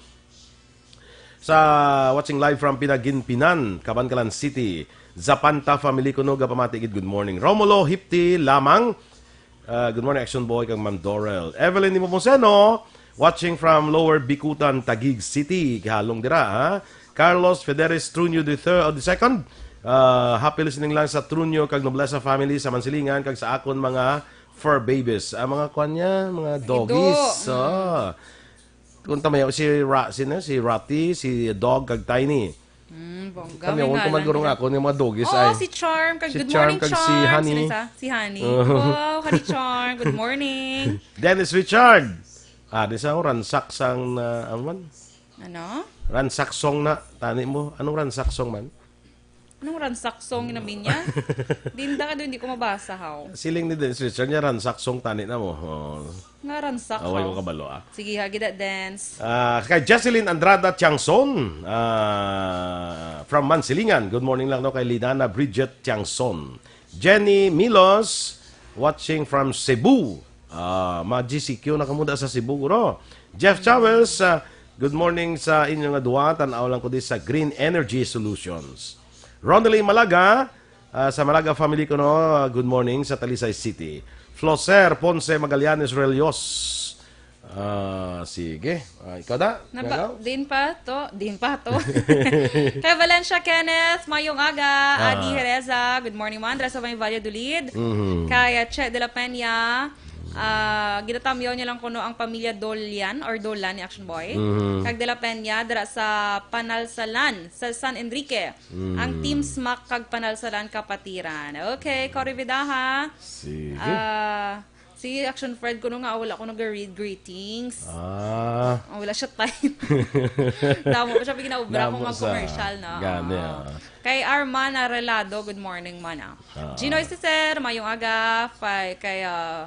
sa watching live from Pinaginpinan, Kabankalan City. Zapanta family kuno gapamati gid, good morning. Romulo Hipti lamang. Ah, good morning, Action Boy, kag Ma'am Dorel. Evelyn Nepomuceno, watching from Lower Bicutan, Taguig City. Kahalong dira, ha? Carlos Federes Trunio the third, the second. Ah, happy listening lang sa Trunio kag Noblesa family sa Mansilingan kag sa akon mga fur babies. Ah, mga kwan niya, mga Ido. Doggies. Ah. Kung tamayo, si Ra-, sino? Si Rati, si Dog, kag Tiny. Mm, bongga, Tamayo, may kung ngalan magurong nila. Ako, yung mga doggies Oo, ay si Charm. Kag, si good Charm, morning, kag si Charm. Honey. Sino isa? Si Honey. Oo. Wow, Honey Charm. Good morning. Dennis Richard. Ah, di sa ako, ransak sang na, ano man? Ano? Ransak song na, tani mo. Anong ransak song man? Anong ransak song na minya? Dinda ka doon, hindi ko mabasa, how? Siling ni Dennis Richard niya, ransak song tani na mo. Oh. Nga ransak, Away how? Ko kabalo, ah. Sige, hagida, Dens. Ah, kay Jesselyn Andrada Tiangson, ah, from Mansilingan. Good morning lang, no, kay Lidana Bridget Tiangson. Jenny Milos, watching from Cebu. Ah, ma G C Q na kamuda sa Cebu, guro. Jeff Chawels, ah, good morning sa inyo nga duwa. Tan-aw lang ko di sa Green Energy Solutions. Rondeline Malaga, ah, sa Malaga family ko, no, ah, good morning sa Talisay City. Floser Ponce Magallanes Relios. Ah, sige. Ah, ikaw da? Naba-, Gagaw? Din pa to, din pa to. Kay Valencia Kenneth, mayong aga. Ah. Adi Hereza, good morning, man. Dira sa may Valladolid. Mhm. Kay, ah, Che de la Peña, ah, ginatamyaw niya lang kuno ang pamilya Dolian or Dolan ni Action Boy. Mhm. Kag de la Peña, dira sa Panalsalan, sa San Enrique. Mm. Ang Team Smack kag Panalsalan kapatiran. Okay, Cory Vidaha. Sige. Ah, si Action Fred kuno nga wala ko nag-read greetings. Ah. Oh, wala siya time. Damo pa siya pag ginaubra Damo kung sa mag-commercial na. Gani, Ah. ah. Kay Arman Arreglado, good morning, mana. Ah. Ginoy Cesar, mayong aga. Kay, kay, ah,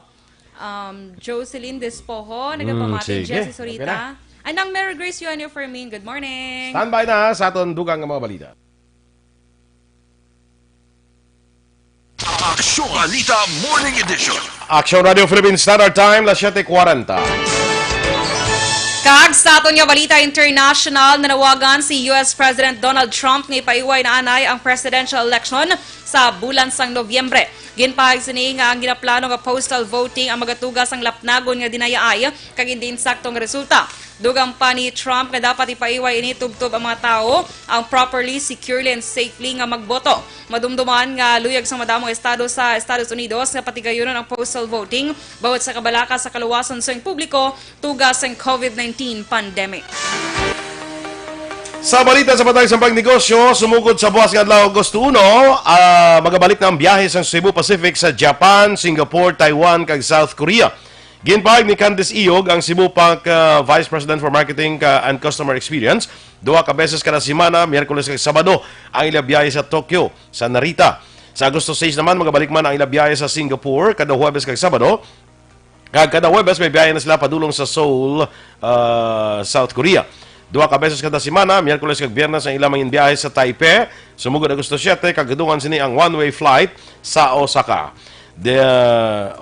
um, Jocelyn Despojo, Mm, nagapamati, sige. Jessie Sorita. Okay na. Ay, nang Mary Grace Yonio Fermin, good morning. Standby na sa aton dugang nga mga balita. Aksyon Balita Morning Edition. Aksyon Radio Philippine Standard Time, las siete cuarenta. Kag sa aton nga balita international, nanawagan si U S President Donald Trump nga ipaiway na anay ang presidential election sa bulan sang Nobyembre. Ginpahayag sini nga ang ginaplano nga postal voting ang magatuga sang lapnagon nga dinayaay kag hindi insakto nga resulta. Dugang pa ni Trump nga dapat ipaiway ini tubtob ang mga tawo ang properly, securely, and safely nga magboto. Madumduman nga luyag sa madamo nga estado sa Estados Unidos nga patigayunon ang postal voting bangod sa kabalaka sa kaluwasan sang publiko tuga sang COVID nineteen pandemic. Sa balita sa patag sa pagnegosyo, sumugod sa buwas nga adlaw, Agosto uno, ah, magabalik na ang biyahe sa Cebu Pacific sa Japan, Singapore, Taiwan, kag South Korea. Ginpahayag ni Candice Iyog, ang Cebu Pac, ah, Vice President for Marketing ka, and Customer Experience, duha ka beses kada semana, Miyerkules kag Sabado, ang ila biyahe sa Tokyo, sa Narita. Sa Agosto sais naman, magabalik man ang ila biyahe sa Singapore, kada Huwebes kag Sabado. Kag kada Huwebes, may biyahe na sila padulong sa Seoul, ah, South Korea. Duha ka beses kada semana, Miyerkules kag Biyernes, ang ilang mangin biyahe sa Taipei. Sumugod Agosto siete, kag gadungan sini ang one-way flight sa Osaka. De,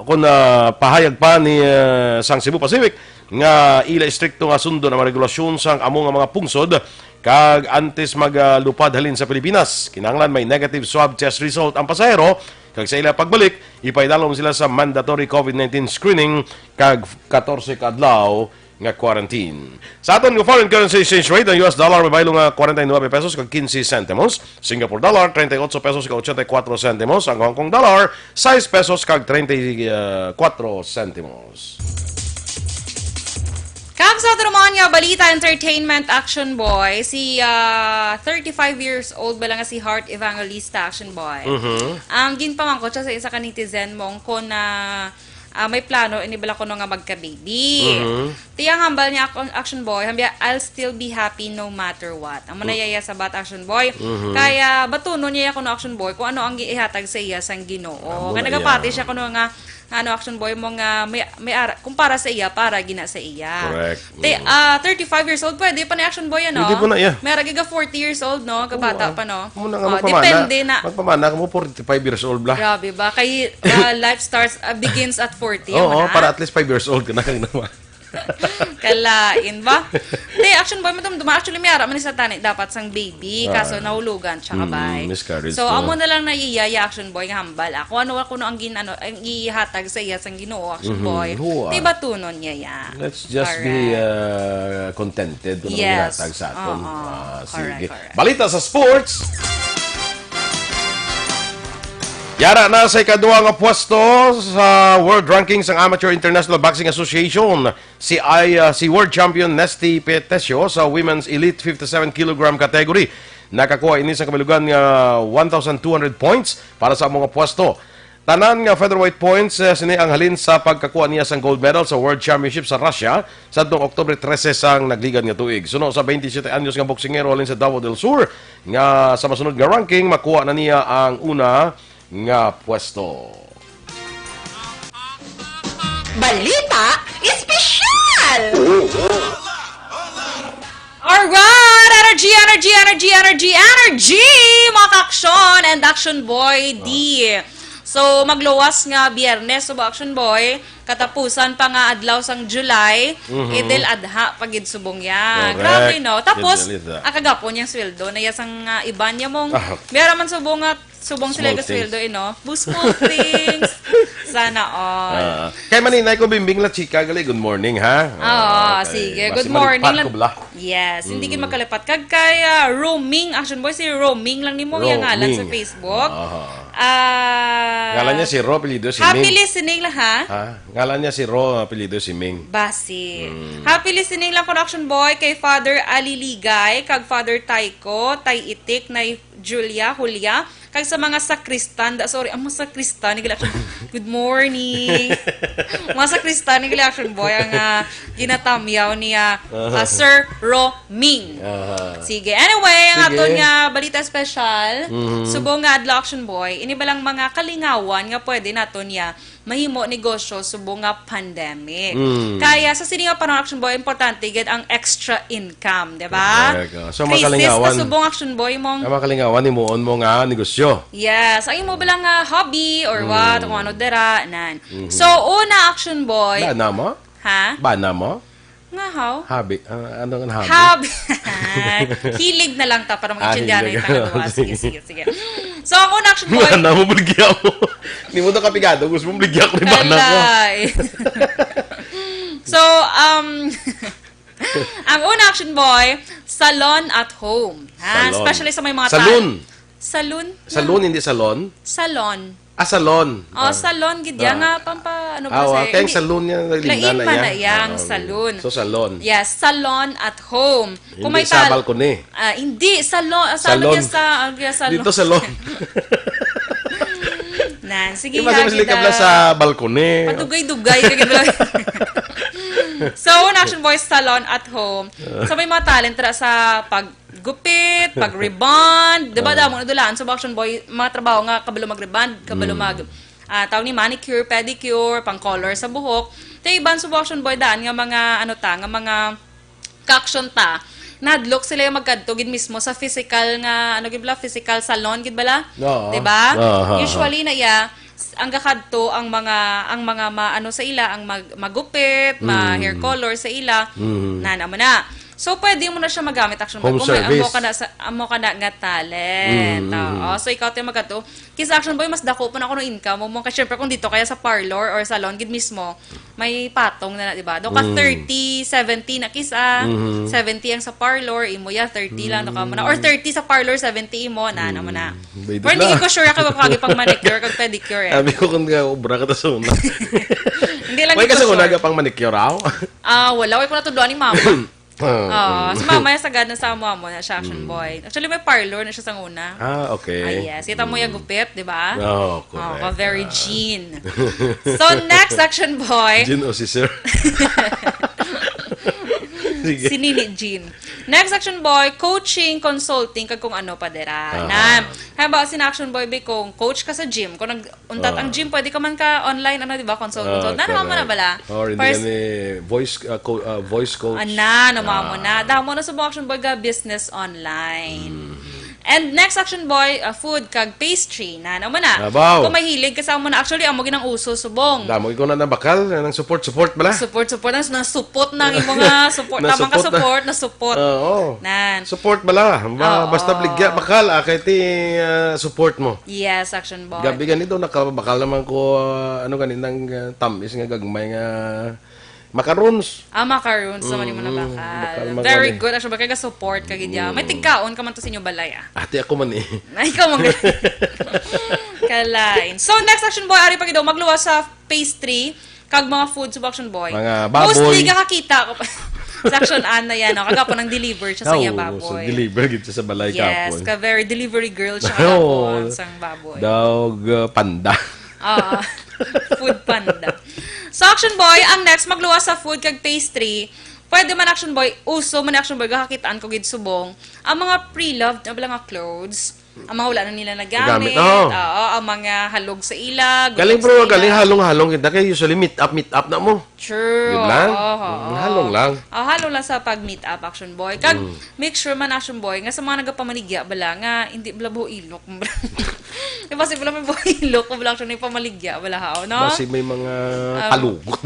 kun, ah, pahayag pa ni, ah, sang Cebu Pacific nga ila istrikto nga sundon ang mga regulasyon sang amo nga mga pungsod, kag antes maglupad halin sa Pilipinas, kinahanglan may negative swab test result ang pasahero Kag sa ila pagbalik, ipaidalom sila sa mandatory COVID nineteen screening kag katorse ka adlaw nga quarantine. Sa aton nga foreign currency exchange rate, ang U S dollar may baylo nga forty-nine pesos kag quince centimos, Singapore dollar treinta y ocho pesos kag ochenta y cuatro centimos, ang Hong Kong dollar sais pesos kag treinta y cuatro centimos. Kag sa aton naman nga balita, entertainment, Action Boy, si, ah, thirty-five years old ba lang nga si Heart Evangelista, Action Boy. Mhm. Ang ginpamangkot siya sa isa ka netizen mong kon na, ah, may plano ini bala kuno nga magka-baby. Mhm. Tiyang hambal niya, Ac-, Action Boy, hambya, "I'll still be happy no matter what." Amo na Mm. yaya sabat, Action Boy. Mhm. Kaya batunon niya kuno, Action Boy, kung ano ang giihatag sa iya sang Ginoo. Amo Kaya na nagapati iya. siya kuno nga, ano, Action Boy, mo nga may, may ara, kung para sa iya, para gina sa iya. Correct. Te, Mm. ah, thirty-five years old, pwede pa ni Action Boy, ano? Pwede pa na iya. May ara giga forty years old, no? Kabata Oo, ah. pa, no? Amo na nga Oh, magpamana. depende na. Magpamana ka mo, forty-five years old bla. Grabe ba? Kay, ah, life starts, ah, begins at forty, Oo, amo na. para at least five years old ka na kang naman. Kalain ba? Te, Action Boy, madumduma. Actually, may ara man ni sa tani dapat sang baby. Ah. Kaso nahulugan siya, Mm, kabay. miscarriage So, to. amo na lang na iya, ya, Action Boy, nga hambal. Ako, ano, ako no ang gin-, ano, ang ihatag sa iya sang Ginoo, Action Mhm. Boy. Huwa. Te, batunon niya, ya. Let's just be, Correct. uh, contented kung ano Yes. ginatag sa aton. Oo. Ah, Correct, sige. correct. Balita sa sports. Yara na sa ikaduha nga pwesto sa world ranking sang Amateur International Boxing Association, si ay, ah, si world champion Nesty Petesio sa women's elite fifty-seven kilogram category. Nakakuha ini sa kabilugan nga one thousand two hundred points para sa amo nga pwesto. Tanan nga featherweight points, eh, sini ang halin sa pagkakuha niya sang gold medal sa World Championship sa Russia sadtong Oktubre trese sang nagligad nga tuig. Suno sa twenty-seven anyos nga boksingero halin sa Davao del Sur, nga sa masunod nga ranking, makuha na niya ang una nga pwesto. Balita Espesyal! Alright! Energy, energy, energy, energy, energy! Mga ka-action and Action Boy D. So, magluwas nga Biyernes, so, Action Boy, katapusan pa nga adlaw sang July, Mhm. Idil Adha pa gid subong ya. Correct. Grabe, no? Tapos, Idil Adha. Ang kagapon niyang sweldo na ya sang, ah, iban niya mong, Ah. may ara man subong nga, subong sila Small ka sweldo, things. eh, no? Bu-, small things. Sana all. Ah, kay maninay ko, Bimbing La Chica, gali, good morning, ha? Oo, Ah, kay sige. basi Good morning, malipat ko, la- bla. Yes, hindi Mm. gid makalipat. Kag kay, ah, Roming, Action Boy, si Roming lang nimo, yung ngalan sa Roming. Facebook. Aha. Ah, Ngalan niya si Ro, apelyido si happy Ming. listening lang, ha? Ha? Ngalan niya si Ro, apelyido si Ming. Basi. Mm. Happy listening lang ko, Action Boy, kay Father Aliligay, kag Father Taiko, Tay Itik, Nay Julia, Julia, kag sa mga sakristan, da, sorry, ang mga sakristan, ni Action, good morning. Mga sakristan, ni Action Boy, ang, ah, ginatamyaw niya, ah, Aha. Sir Roming. Aha. Sige. Anyway, ang Sige. aton nga balita special, Mhm. subong nga adlaw, Action Boy, ini ba lang mga kalingawan nga pwede naton niya mahimo negosyo subong nga pandemic. Mm. Kaya sa sini nga panahon, Action Boy, importante gid ang extra income, di ba? Correct, oh. So, Crisis makalingawan. na subong, Action Boy, mong Ang makalingawan, himuon mo nga negosyo. Yes. Ang imo ba lang nga hobby or what, Mm. kung ano dira, nan. Mhm. So, una, Action Boy. Bana mo? Ha? Bana mo? Nga, how? Hobby. Ah, ano nga hobby? Hobby. Hilig na lang ta para Ah, maintindihan hilig. na yung taga. Sige, sige, sige. So, ang una, Action Boy. Bana mo, baligya mo. Hindi mo to kapigado. Gusto mo baligya ko ni bana ko. Kalay. So, um, ang una, Action Boy, salon at home. Ha? Salon. Especially sa may mga Salon. tal-, Salon? Salon, hindi salon? Salon. Ah, salon. Oh, Ah. salon gid ya Ah. nga pampa-, ano ba Ah, sa, kaya hindi. Salon niya, Lain nalinda na man niya. na yang Ah, salon. so salon. Yes, salon at home. Kung Hindi may sa tal-, balcony. Ah, hindi, salon, ah, salon Salon. ya sa, ah, ya salon. Dito salon. Nan, sige, Di ba ha, sa Muslim gid, ka pala ah, sa balcony? Padugay-dugay ka gid. So, ang Action Boy, salon at home. So, may mga talent ra sa pag gupit, pag-rebond, di ba, Ah. damo na dulaan sa Action Boy, mga trabaho nga kabalo mag-rebond, kabalo Mm. mag, ah, tawag ni manicure, pedicure, pang color sa buhok. Tay iban sa Action Boy daan nga mga, ano ta, nga mga ka-action ta, nahadlok sila yung magkadto gid mismo sa physical nga, ano gid bala, physical salon gid bala? Oo. Di ba? Aha, aha. Usually na iya, s-, ang gakadto ang mga, ang mga ma-, ano sa ila, ang mag-, magupit, ma-hair Mm. color sa ila, Mm. na, na mo na. So, pwede mo na siya magamit, Action Boy, kung may amo ka na sa, amo ka na nga talent. Mm, mm, mm. Oo. So, ikaw, tayo magkato. Kis Action Boy, mas dako pa na kuno income mo. Kay, syempre, kung dito kaya sa parlor or salon, gid mismo, may patong na, na, di ba? Do ka Mm. thirty, seventy na kis, ah, Mhm. seventy ang sa parlor, imo ya, thirty lang, do ka mo na. Or Mm. thirty sa parlor, seventy imo, na, na mo na. Mm. Pero hindi ko sure kay wala pa kagi pang manicure kag pedicure, eh. Sabi ko, kung nga, obra ka ta sa una. Hindi lang Wala ka sa una, ga pang manicure, aw? Ah, wala. Wala ko natudloan ni mama. Ah, Ah, si mm. mama, ya sagad na sa amo-amo na siya, Action Mm. Boy. Actually, may parlor na siya sa una. Ah, okay. Ah, yes. Kita mo yung Mm. gupit, di ba? Oh, Oh, correct. ka very Ah. Jean. So, next, Action Boy. Jean o si Sir? Sige. Si Nini Jean. Next, Action Boy, coaching, consulting, kag kung ano pa dira. Aha. Na, halimbawa, si Action Boy, be, kung coach ka sa gym, kung nag-untat Ah. ang gym, pwede ka man ka online, ano, di ba, consult, Ah, consult. Na naman mo na correct. bala. Or hindi First gani voice, ah, co-, ah, voice coach. Ana, no, mamo Ah. na. Damo na subong, Action Boy, ga business online. Mm. And next, Action Boy, ah, food kag pastry. Na, na mo na. Abaw. Kung mahilig ka sa mo na, actually, amo ginang uso subong. Damo, ikaw na nabakal, nang support, support bala? Support, support. Nang nasupot na ang imo nga support. Tama ka, Nasupot na. support, nasupot. Oo. Nan. Support bala? Ba-, Oo. basta bligya, bakal, ah, kay ti, ah, support mo. Yes, Action Boy. Gabi gani daw, nakabakal naman ko, ah, ano gani, nang, ah, tamis nga gagmay nga macarons. Ah, macarons naman yung mga Mm, bakal. bakal, mga Very gani. good, Action Boy. Kaya support ka, gid, ya. May Mm. tigkaon ka man to sa inyo balay, ah. Ate, ako man eh. Ay, ikaw man. Kalain. So, next, Action Boy, ari pa gid daw, magluwas sa pastry, kag mga food sa Action Boy. Mga Mostly, baboy. gakakita ko pa. Sa Action Ann na yan, no? Kagapo nang deliver siya sa iya Ah, oo, baboy. so deliver gid siya sa balay Yes, kapon. ka very delivery girl siya Oo. kagapo sa baboy. Dog, uh, panda. Ah, food panda. So, Action Boy, ang next, magluwas sa food kag pastry. Pwede man, Action Boy, uso man, Action Boy, gakakitaan ko gid subong. Ang mga pre-loved, ang mga clothes, ang mga wala na nila nagamit, Nagamit, oo. oo, ang mga halog sa ila, Galing, gutom sa bro, ila. galing halong-halong kita. Kaya usually meet up, meet up na mo. True, Yun lang? oo, oo. Mm, halong lang. Ah, halong lang sa pag-meet up, Action Boy. Kag Mm. make sure man, Action Boy, nga sa mga nagapamaligya bala, nga hindi bala buhilok. Di ba, si bala may buhilok, kung bala, Action, may pamaligya bala, ha, no? Basi may mga Ah. kalugot.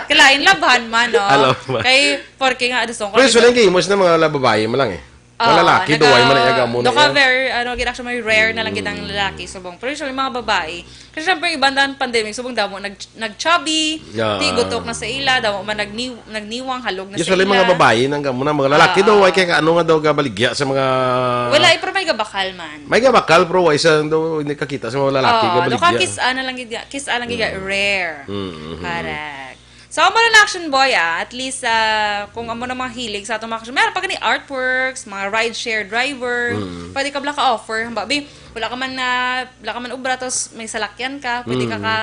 Kalain, labhan man, no? Ah, labhan. Kay, porke nga, adusong ko Pero dito. usually, ang kaimos na mga babae mo lang eh. Mga Oo, lalaki, naga-, duway man ang yaga mo na doka yan. very, ano, gid, actually, may rare na lang gid ang Mm. lalaki, subong. Pero usually, mga babae, kasi syempre, iba na ang pandemic, subong damo nag-, nag-chubby, Yeah. ti gutok na sa ila, damo man nagni-, nagniwang, halog na sa Usually, mga ila. babae nang gamo na, mga lalaki Ah, daw, ah. ay kaya ano nga daw gabaligya sa mga Wala, eh, pero may gabakal man. May gabakal, pero wala isa daw hindi kakita sa mga lalaki Oo, gabaligya. Doka, kiss-a na lang gid, kiss-a lang gid, Mm. rare. Mm, mm, mm. Correct. So, amo na lang, Action Boy, ah. At least, ah, kung amo na mga hilig sa atong mga Action, meron pa gani artworks, mga rideshare driver, Mm. pwede ka bala ka-offer. Hamba, bi, wala ka man na, wala ka man obra, tapos may salakyan ka, pwede ka Mm. ka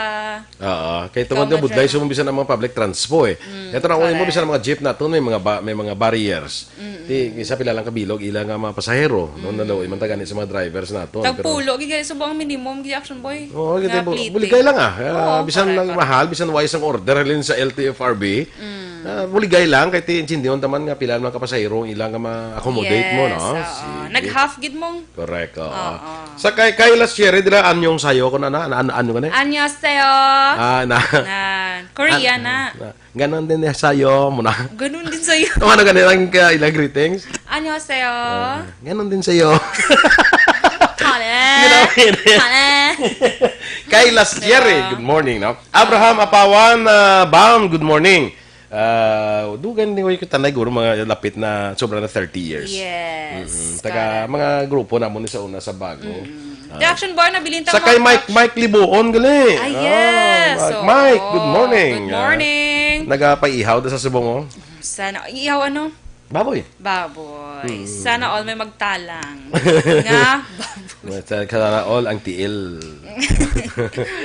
Oo. Kay tungod Ikaw nga, budlay madrive. sa mo bisan ang mga public transpo, eh. Mm, Ito na, kung imo correct. bisan ang mga jeep nato, may mga ba-, may mga barriers. Mm-mm. Ti, isa pila lang kabilog, ila nga mga pasahero, no? Mm. Naluoy man ta gani sa mga drivers nato, Tag pero pulo, gid gani subong ang minimum, gid, Action Boy. Oo, gid, Nga bu-, plite. buligay lang, ah. Ah, Oo, bisan lang correct, mahal, bisan wise ang order, halin sa L T F R B. Mm. Ah, buligay lang, kay ti, intindihan ta man nga pila man ka pasahero ang ila nga ma-accommodate mo, Yes, no? oo. Sige. Nag-half gid mong Correct, oo. Oo. Sa kay, kay last year, eh, dira, anyong sayo, kung ano, ano, ano, ano ka na? Annyeonghaseyo. Ah, na. Na. Korea Ah, na. na. Ganon din eh, sayo mo na. Ganun din sa'yo. Ano ka nilang ka-, ilang greetings? Annyeonghaseyo. Ah, ganon din sa'yo. Kale. Ganon din. Kale. Kay last year, eh, Diba? good morning, no? Abraham Apawan, ah, Bam, good morning. Ah, dugan din ko yung tanay, guro, mga lapit na, sobra na thirty years. Yes, Mm-mm. Taga, correct. mga grupo namon ni sa una sa bago. Mm-mm. Ah. Reaction bar, nabilin ta Sa kay mga Mike, Mike Libuon, gali. Ah, yes. Ah, Mike, Mike, good Oo, morning. good Ah, morning. nagapaihaw da sa subong, oh. Sana, ihaw ano? Baboy. Baboy. Mm. Sana all may magtalang. Nga, baboy. Sa, sana all ang tiil.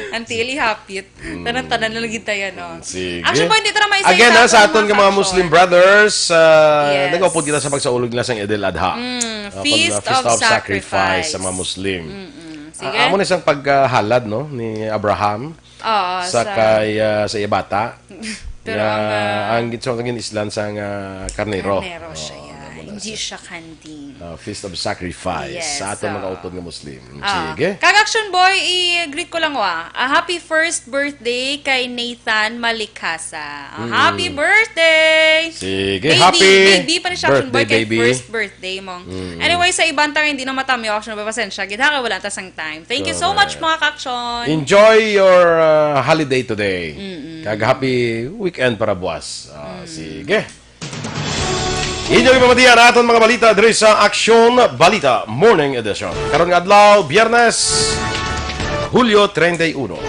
Ang tiil ihapit. Mm. Tanan-tanan na lagi tayo, no? Sige. Action point, dito na may isa Again, isa ha, sa sa aton mga nga mga Muslim action. brothers, ah, Yes. nag-upod kita sa pagsaulog nila sang Eid al-Adha. Mm, Ah, pag, Feast ah, Feast of of Sacrifice. Sacrifice sa mga Muslim. Mm-mm. Ah, Sige. amo na isang pagkahalad, no, ni Abraham Oo, sa sa kay, ah, sa iya bata. Pero nga ang, ah, ang gitso, ang ginislan sa nga karnero. Karnero siya, Oo, yeah. amo na. Di siya kanding. Uh, Feast of Sacrifice Yes, sa aton mga ah. utod nga Muslim. Ah, Sige. Kag Action Boy, i-greet ko lang wa. Ah, happy first birthday kay Nathan Malikasa. Ah, Mm. Happy birthday! Sige, Baby, happy baby pa ni siya, Action Boy, birthday, kay baby. first birthday mo. Mm. Anyway, sa iban ta nga hindi na matamyo, Action Boy, pasensya. Gid ha, kay wala ta sang time. Thank you so Correct. much, mga ka-Action. Enjoy your uh, holiday today. Kag happy weekend para buwas. Ah, Sige. Inyo ipamatian aton mga balita diri sa Aksyon Balita Morning Edition. Karon nga adlaw, Biyernes, Hulyo treinta y uno.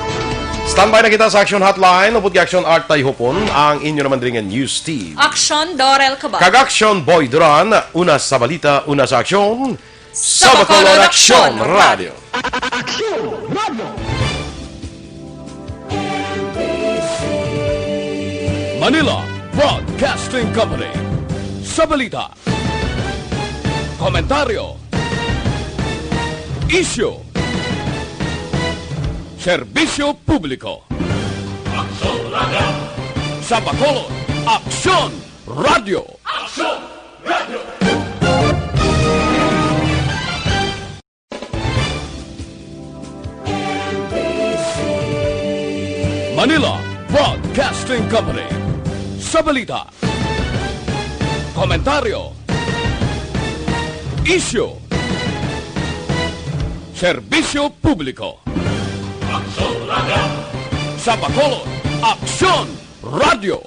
Standby na kita sa Action Hotline, upod kay Action Art Tayhupon, ang inyo naman diri nga news team. Action Dorel Cabal. Kag Action Boy Duran, una sa balita, una sa aksyon, Sa sa Bacolod Bacolod Action Action Radio. Manila Broadcasting Company. Sa balita, komentaryo, isyu, serbisyo publiko. Sa Bacolod, Aksyon Radio. Manila Broadcasting Company. Sa balita, komentaryo, isyu, serbisyo publiko. Sa Bacolod, Aksyon Radio.